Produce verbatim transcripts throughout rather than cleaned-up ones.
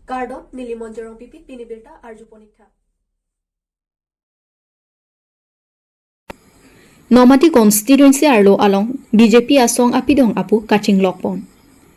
Kardom, neli Monjorong Pipi, pini birta arju ponik tha. Nomati constituency arlo along B J P asong apidong apu kachinglok pon.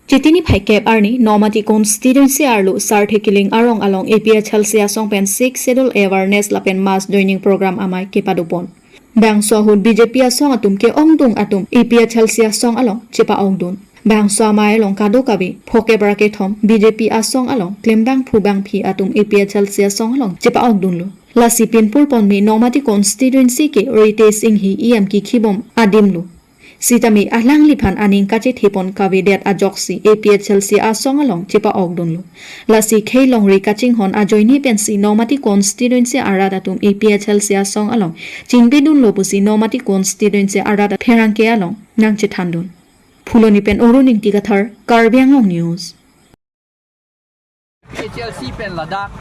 Chiti niphai kep arni Nomati constituency arlo Sarthe Killing arong along A P H L C asong pen Sixth Schedule awareness lapen mass joining program amei kepado pon. Bangso ahut B J P asong atum ke-ongdung atum A P H L C asong along chepa-ongdun. Bangso amei along kadokave phokep ra kethom B J P asong along klembangphu bangphi atum A P H L C asong along chepa-ongdunlo. Lasi pinpur ponmi Nomati constituency ke Ritesh Enghi E M kekhibom adimlo. Sitame alangliphan aning kachethe pon kavedet ajoksi A P H L C asong along chepa-okdunlo. Lasi khei longri kachinghon ajoine pensi Nomati constituency arat atum A P H L C asong along chingpedunlo pusi Nomati constituency arat pherangke along nangchethandun. Phuloni pen Arun Ingti Kathar, Karbi Anglong News. H L C pen ladak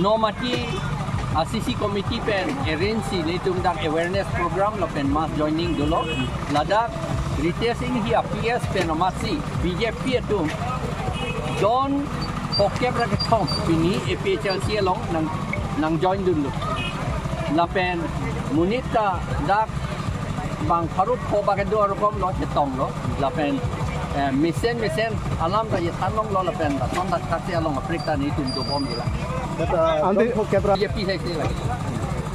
Nomati A C C committee pen arrange si nelitum dak awareness program lapen mass joining dolo. Ladak Ritesh Enghi a P S pen amatsi B J P atum don phokep ra kethom pini A P H L C along nang nang join dunlo. Lapen monit ta dak bang pharo pho bak kedo arokom lo chetonglo. Lapen, eh, mesen mesen alam ta chethan longlo lapen lason ta kasi along aprik ta nelitum dobom dila. Kata Ante don phokep ra B J P sai si lagi.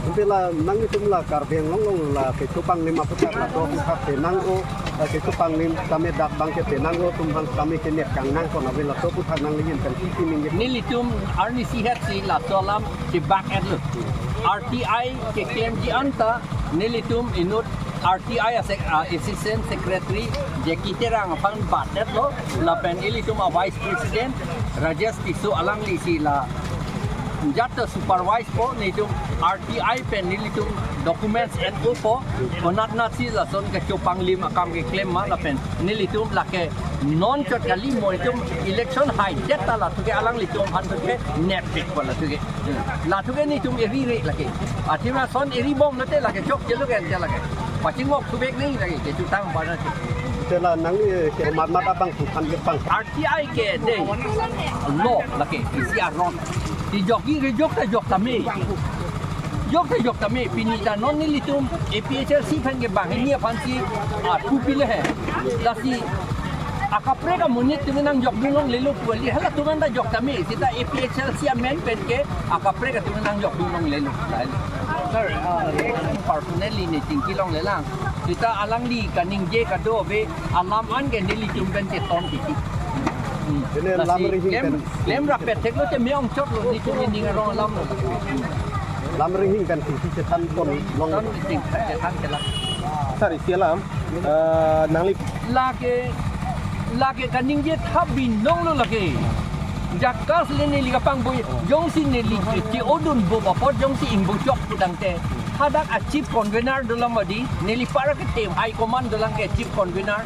Ante la nanglitum la Karbi Anglong along la kecho panglim aputhak la do aputhak penang-o, la kecho panglim tame dak bang ke penang-o, atum hang tame ke net kangnang kon ave laso aputhak nangli yin kan kiki ningje. Nelitum arnisi het si laso alam chebak-etlo. R T I keklemji anta nelitum inut R T I a sec-, a Assistant Secretary Jackie Terang aphan bat-etlo, lapen ilitum a Vice President Rajesh Tisso alangli si la jat ta supervise po, nelitum R T I pen nelitum documents en-opo, konat natsi lason kecho panglim akam keklem ma lapen nelitum lake non chot kali mo itum election haidet ta lathuke alanglitum aphan thuke nepik po lathuke. Lathuke nelitum eri re lake. Athema son eri bomlote lake chokche lo ke ante lake. Pachingvok thubek nangji lake kechutang bana che. Ante la nangli, eh, ke mat mat abang puthan ke pang. R T I ke de lo lake isi aron. Ti jokji rejok ta jok tame. Jok ta jok tame, pini ta non nelitum A P H L C aphan ke banghini aphan si, ah, thu pile he. Lasi akaprek amonit atum nangjokdun longlelo pu kali, halatum anta jok tame, seta A P H L C amen pen ke akaprek atum nangjokdun longlelo. Lahelo. Sir, ah, personally ne chingki longlelang. Seta alangli kaningje kadokave alam an ke nelitum pen cheton titi. Hmm. Jene lasi lam rihing klem, pen klem rapet theklo te me-ongchotlo nelitum ning arong alam lo. Lam rihing pen titi chethan pon long. Ton ting chethan ke la. Sir, isi alam, eh, nangli lake, lake kaningje thap binong lo lake. Jakas le neli kapangbo, jongsi neli ke, ke odun bo apot jongsi ingbochok putangte. Hadak a chief convener dolang madi, neli para ke tem high command dolang ke chief convener,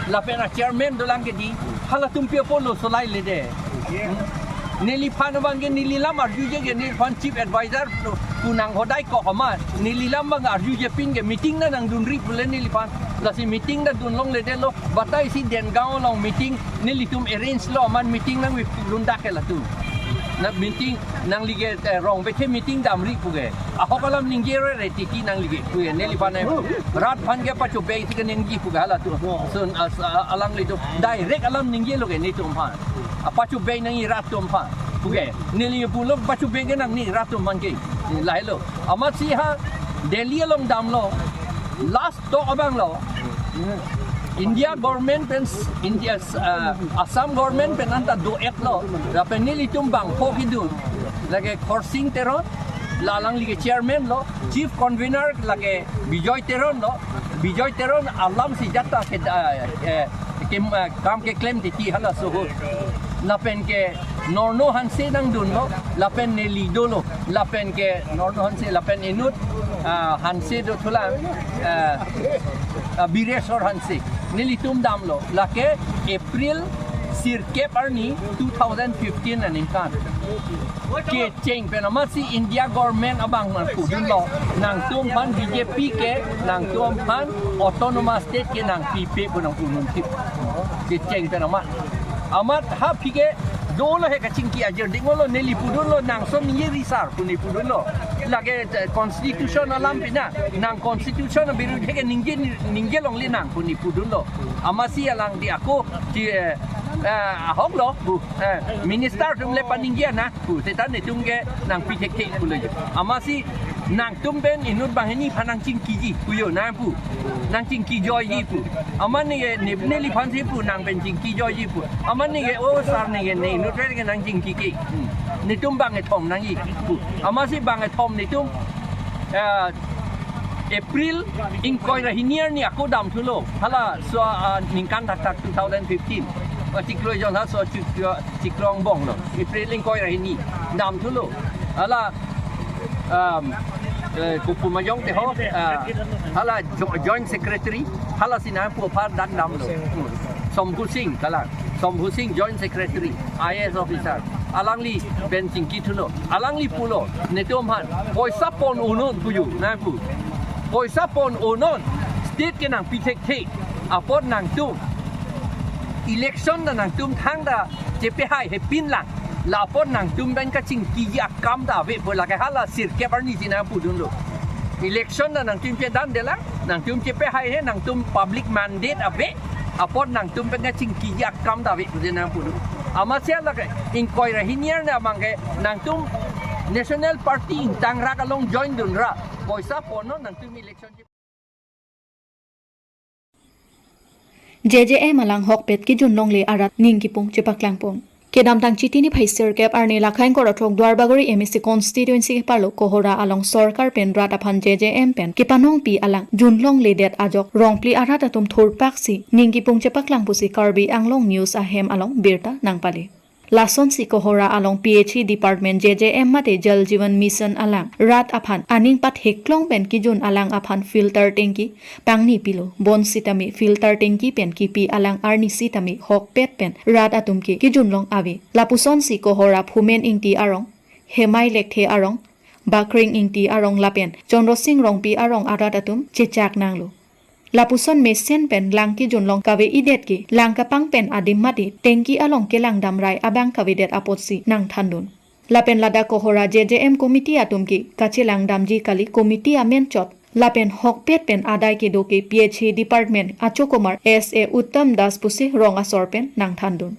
lapen a chairman dolang ke di, halatum pi apotlo solai le de. Neliphan abang ke neli lam arjuje ke neliphan chief advisor pu nang hodai kok amat. Neli lam abang arjuje pin ke meeting ta nangdunri pule neliphan. Lasi meeting ta dun longledetlo. Batai si Dengaon along meeting nelitum arrange lo amat meeting nangvirundak ke latum. Na meeting nangli ke, eh, Rong Bethe meeting damri pu ke. Ahok alam ningje re re titi nangli ke pu ke neliphan, eh, rat aphan ke pachobei si ke ningje pu ke halatum. So, as, a-, alanglitum direct alam ningjelo ke nelitum aphan. A pachobei nangji rat atum aphan. Pu ke neli pulo pachobei ke nangji rat atum aphan ke. Lahelo. Amatsi ha Delhi along damlo. Last talk abang lo. India government pen, India, ah, Assam government pen anta do-etlo. Lapen nelitum bangpho kedun. Lake Khorsing Teron, la alangli ke chairman lo, chief convener lake Bijoy Teron lo. Bijoy Teron alam si jat ta ke, ah, eh, kem, ah, kam keklem titi halaso ahut. Lapen ke Norno Hanse nangdunlo, lapen neli dolo, lapen ke Norno Hanse, lapen inut, ah, Hanse do thulang, ah, ah, Bireswar Hanse. Nelitum damlo, lake April sirkep arni two thousand fifteen aningkan. Kecheng pen amatsi India government abang nangpudunlo, nangtum aphan B J P ke, nangtum aphan autonomous state ke nangpipe pu nangpudun tip. Kecheng pen amat. Amat ha phi ke Dolo he kachingki ajir dinglo, neli pudunlo, nang son ningje risar pu ne pudunlo. Lake, eh, constitution alam pina, nang constitution abirudhe ke ningje, ningje longle nang pu ne pudunlo. Amatsi alangli ako, chi, eh, eh, ahok lo, bu, eh, minister atum le paningje na, bu, seta netum ke nangpi thekthe pulo jo. Amatsi nangtum pen inut banghini aphan nangchingkiji pu jo, nang pu. Nangchingki joiji pu. Amat neke ne, neliphan si pu, nang pen chingki joiji pu. Amat neke, o sar, neke ne inut pen ke nangchingki ke. Hmm. Netum bangkethom nangji pu. Amatsi bangkethom netum, eh, April ingkoi ra hini arni ako damthulo. Hala so, ah, ningkan thakthak two thousand fifteen. Ah, chiklo jon ha so chik-, chiklo angbong lo. April ingkoi ra hini damthulo. Hala, um, eh, kopi ma jong te ho, ah, hala jo-, joint secretary, hala si nang pu apar dan damlo. Hmm. Sombhu Singh, hala. Sombhu Singh joint secretary, I A S officer. Alangli pen chingkithulo. Alangli pulo, netum aphan poisa pon unnon pu jo, nang pu. Poisa pon unnon, state ke nangpi thekthe. Apot nangtum election ta nangtum thangta chepehai hepin lang. La apot nangtum pen kachingkiji akam ta ave pu, lake hala sirkep arni si nang pudunlo. Election ta nangtum chedandelang, nangtum chepehai he, nangtum public mandate ave. Apot nangtum pen kachingkiji akam ta ave pu si nang pudun. Amatsi lake ingkoi ra hini arni amang ke nangtum National Party ingtangrak along join dunra, poisa pon unnon, nangtum election J J M alang hokpet kejun longle arat ning kipung chepaklangpon. Kedamtang Chiti niphai sirkep arni lakhai ingkoi ra throk Duarbagori M A C constituency keparlo Kohora along sorkar pen rat aphan J J M pen kepanongpi alang jun longledet ajok Rongpli arat atum thurpaksi ning kipung chepaklang pusi Karbi Anglong News ahem along birta nangpale. Lasonsi Kohora along P H E department J J M mate Jal Jeevan Mission alang rat aphan aning patheklong pen kejun alang aphan filter tanki pangni pilo. Bonsitame filter tanki pen kipi alang arni sitame hokpet pen rat atum ke kejun long ave. Lapusonsi Kohora Phumen Ingti arong, Hemai Lekthe arong, Bakring Ingti arong lapen Chandra Singh Rongpi arong arat atum chechak nanglo. Lapuson mesen pen lang kejun long kave-idet ke lang kapang pen adim mate tanki along kelang damrai abang kavedet apotsi nangthandun. Lapen ladak Kohora J J M committee atum ke kachelang damji kali, committee amen chot. Lapen hokpet pen adai kedo ke P H E department achokomar S A Uttam Das pusi rong asor pen nangthandun.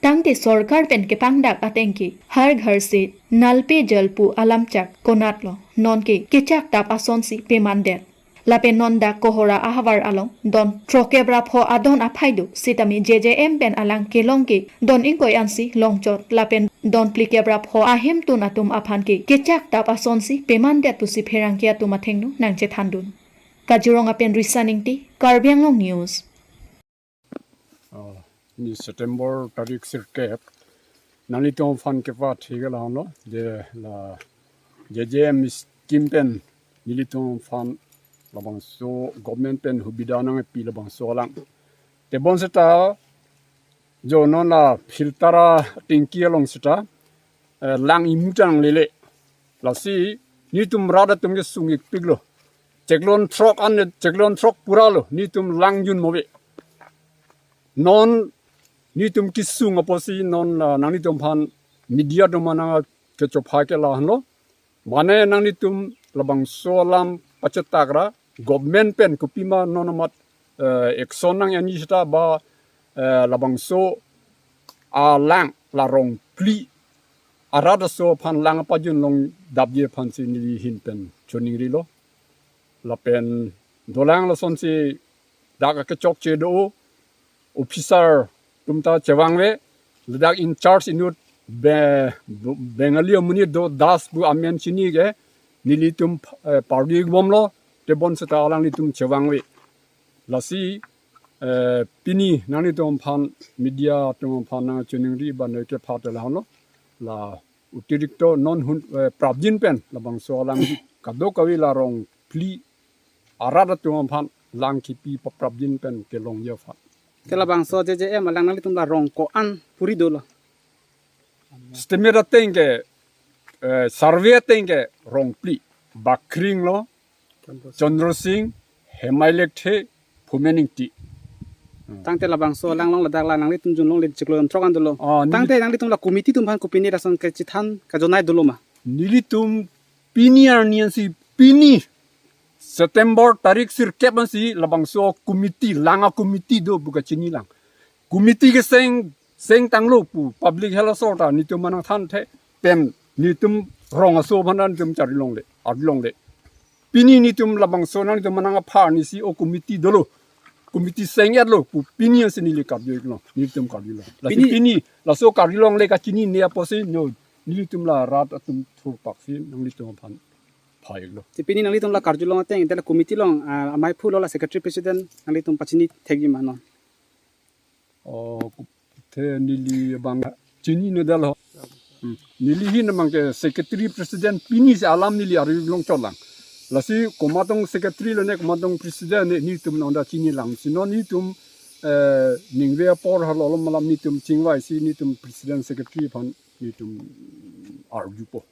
Tangte sorkar pen kepangdak ateng ke Har Ghar se Nal Pe Jal pu alam chak konatlo, non ke kechak tap asonsi pemandet. Lapen non dak Kohora ahavar along don throkkep ra pho adon aphai do, sitame J J M pen alang kelong ke don ingkoi ansi longchot, lapen don phlikep ra pho ahemtun atum aphan ke kechak tap asonsi pemandet pusi pherangke atum athengno nangchethandun. Kaziranga pen Risan Ingti, Karbi Anglong News. Oh, ni September tarik sirkep, nanglitum aphan kepathik ke lahenlo, je la J J M scheme pen nelitum aphan labangso government pen hubida nangpi labangso alang. Tebon seta jo non la filter atanki along seta, eh, lang imu ta nanglele. Lasi netum rat atum kesung-ikpiklo. Cheklon throk an, cheklon throk pura lo, netum lang jun mo ave. Non netum kesung apotsi non, ah, nanglitum aphan media atum aphan nangkechopha ke lahenlo. Mane nanglitum labangso alam pachetak ra government pen kopima non amat, eh, action nang-enji seta ba, eh, labangso alang la Rongpli arat aso aphan lang pajun longdapji aphansi neli ahin pen choningrilo. Lapen dolang lasonsi dak akechokche do, officer atum ta chevangve, ladak in charge inut Be-, Bengali amonit do, Das pu amen chini ke, nelitum, eh, pardi bomlo, tebon seta alanglitum chevangve. Lasi, eh, pini nanglitum aphan, media atum aphan nangchiningri abang ke phat lahenlo, la otirikto non hun, eh, prapjin pen labangso alang kadokave la Rongpli arat atum aphan lang kipi paprapjin pen kelongji aphan. Te labangso J J M alang nanglitum la rong ko-an puri dolo? Estimate ateng ke, eh, survey ateng ke Rongpli, Bakring lo, Chandra Singh, Hemai Lekthe, Phumen Ingti. Tangte labangso alang along ladak la nanglitum junlongle chiklo throk an dolo. Oh, neli- Tangte nanglitum la committee atum aphan kopine lason kachethan kajonai dolo ma? Nelitum pini arni ansi pini September tarik sirkep ansi labangso committee, lang a-committee do pu kachini lang. Committee ke seng, seng tanglo pu public health asor ta nelitum manang thanthe pen nelitum rong aso aphan nelitum charlilongle, arlilongle. Pini nelitum labangso nanglitum manang apharni si o committee dolo. Committee seng-etlo pu pini ansi neli karju-iklo, nelitum karjulong. Lasi pini pini laso karjulongle kachinine apotsi no nelitum la rat atum thurpak si nanglitum aphan phai-iklo. Te pini nanglitum la karjulong ateng, ite la committee along, ah, amei aphu lo la secretary president nanglitum pachini thekji ma non? Oh, te neli abang chinine detlo. Hmm. Neli ahin abang ke secretary president pini si alam neli arjulong chot lang. Lasi komatong secretary lone komatong president ne nelitum nangda chinilang. Si non nelitum, eh, ningve apor halolo malam nelitum chingvai si nelitum president secretary aphan nelitum arjupo.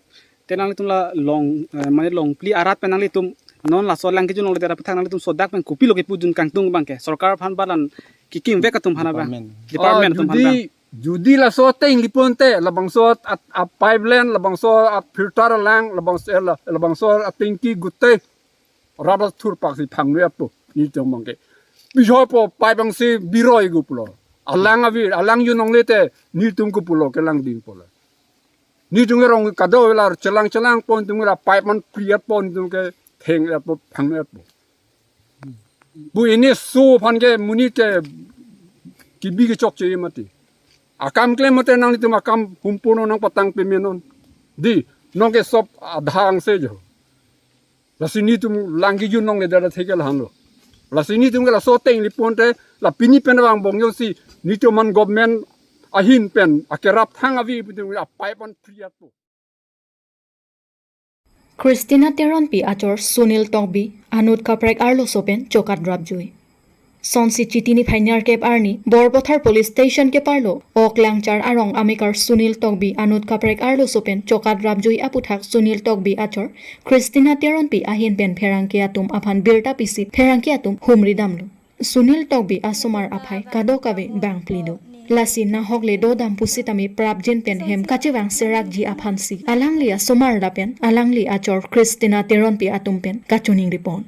Te nanglitum la long, eh, mane longphli arat pen nanglitum non laso alang kejunlongle aputhak nanglitum sodak pen kopilo kepujun kangtung abang ke? Sorkar aphan ba lan kekimvek atum aphan abang? Department. Department Ah, atum aphan jodi, abang? Jodi laso ateng lipon te, labangso at, at, a-pipeline, labangso a-filter alang, labangso, eh, la-, labangso atengki gute rat athurpak si phangnu-etpo, nelitum abang ke. Piso po pipe abang si biroi gu pulo. Alang avi, alang junlongle te, nelitum ke pulo kelang ding pulo. Nelitum ke rong kado velar chelang chelang pon nelitum ke la pipe man priat pon nelitum ke theng-etpo, phangnu-etpo. Bu ini so aphan ke monit ke kebi kechokche mati. Akam klem mate nanglitum akam humpur non nangpatang pemenon. Di, non ke sop adhang se jo. Lasi nelitum lang kejunlongle dada thekel hanlo. Lasi nelitum ke laso ateng lipon te, la pini pen abang bong yo si, nelitum aphan government ahin pen, akerap thang avi pu nelitum a-pipe an priat po. Christina Teronpi achor Sunil Tokbi, anut kaprek arloso pen chokat rapjui. Sonsi Chiti niphai nerkep arni, Borpathar Police Station keparlo, Ok Langchar arong amekar Sunil Tokbi anut kaprek arloso pen chokat rapjui aputhak Sunil Tokbi achor Christina Teronpi ahin pen pherangke atum aphan birta pisi pherangke atum humri damlo. Sunil Tokbi asomar aphai kadokave bangphli do. Lasi nahok le dodam pusitame prapjin pen hem kachevang serakji aphansi alangli asomar lapen alangli achor Christina Teronpi atum pen kachoningripon.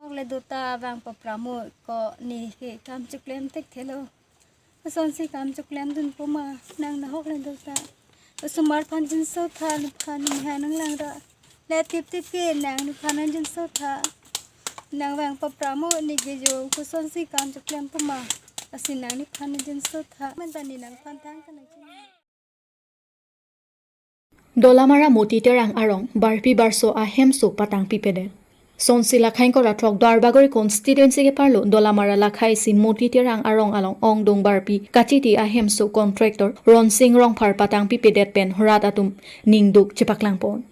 Nahok le do ta vang papramo ko ne ke kam choklem thekthelo. Kosonsi kam choklem dunpo ma nang nahok le do ta. Osomar aphan jinso tha nephan nihang nanglang ra. Le tip tip ke nang nephan nang jinso tha. Nang vang papramo ne ke jo kosonsi kam choklempo ma. Lasi nang nephan nang jinso tha. Menta ne nangphan thang ka nang chini. Dolamara Moti Terang arong barpi barso ahemso patangpipedet. Sonsi lakhai ingkoi ra throk Duarbagori constituency keparlo Dolamara lakhai isi Moti Terang arong along ongdung barpi kachiti ahemso contractor Ronsing Rongphar patangpipedet pen rat atum ningduk chepaklangpon.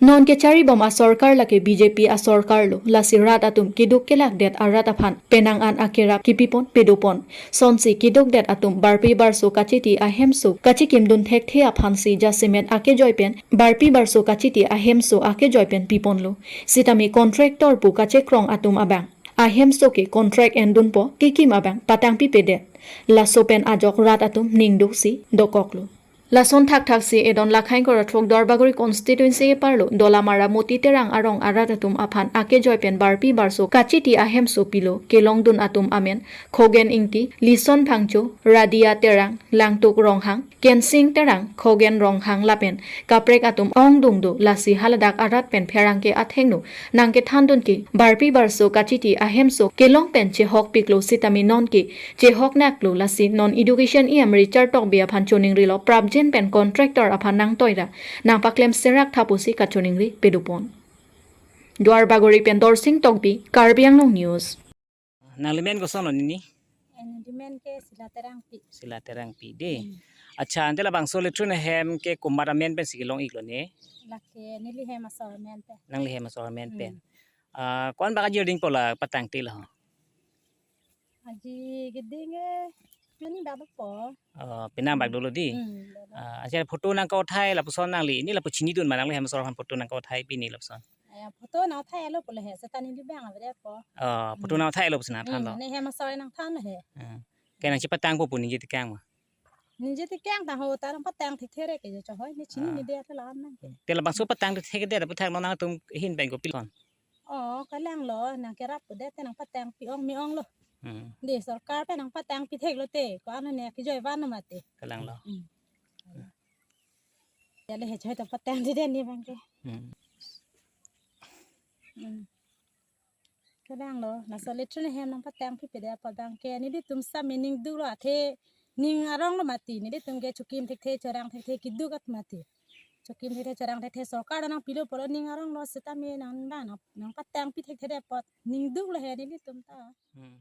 Non kecharibom asorkar lake B J P asorkar lo, lasi rat atum keduk kelakdet arat aphan penang an akerap kipipon pedopon. Sonsi kedukdet atum barpi barso kachiti ahemso kachekimdun thekthe aphansi jasemet akejoi pen barpi barso kachiti ahemso akejoi pen piponlo. Sitame contractor pu kachekrong atum abang ahemso ke contract endunpo kekim abang patangpipedet. Laso pen ajok rat atum ningduksi dokoklo. Lason thakthaksi edon lakhai ingkoi ra throk Duarbagori constituency keparlo Dolamara Moti Terang arong arat atum aphan akejoi pen barpi barso kachiti ahemso pilo. Kelongdun atum amen Khogen Ingti, Lison Phangcho, Radia Terang, Langtuk Ronghang, Kensing Terang, Khogen Ronghang lapen kaprek atum ongdung do. Lasi haladak arat pen pherangke athengno nangkethandun ke barpi barso kachiti ahemso kelong pen chehokpiklo sitame non ke chehoknaklo. Lasi non Education E M Richard Tokbi aphan choningrilo, prapjin pen contractor aphan nangtoira nangpaklem serak tha pusi kachoningri pedopon. Duarbagori pen Dorsing Tokbi, Karbi Anglong News. Nangli men koson lo nini? Eni di men ke Sila Terangpi. Sila Terangpi de. Hmm. Accha, ante labangso latrine hem ke komat amen pensi kelong-iklo ne? Lake neli hem asor amen pen. Nangli hem asor amen pen. Hmm. Ah, ko-an bak ajir dingpo la patangte la ho? Aji keding eh, pini baba po. Oh, penang bak dolo di. Hmm, baba. Ah, accha, photo nangkauthai lapuson nangli, neli lapu chinidun ma nangli hem asor aphan photo nangkauthai pini lapuson? Ya, photo nangthanlo pule he, seta neli bang avedet po. Ah, photo nangthanlo pusi nangthanlo. Hmm, ne hem asoi nangthan he. Ah. Ke nangchipatangpo pu ningje tekang ma? Ningje tekang ta ho, ta nangpatang thekthe re ke jo chehoi, ne chini Ah. ne det la nang ke. Te labangso patang thekthe det aphuthak lo nangtum ahin pen kopilo? Oh, kalanglo, nangkerap pu det te nangpatangpi ong me-onglo. Hmm. Dei sorkar pen nangpatangpi theklo te, ko-an ne kejoi van mati. Kalanglo. Hmm. Ya le he choi ta patang di den ni bang ke. Hmm. Hmm. Kalanglo, laso latrine hem nangpatangpipedet apot bang ke, nelitum seta ning duklo athe, ning aronglo mati, nelitum ke chokim thekthe chorang thekthe keduk at mati. Chokim thekthe chorang thekthe sorkar nangpilo pulo ning aronglo seta me nang nang nangpatangpi thekthedet apot, ning duklo he nelitum ta. Hmm.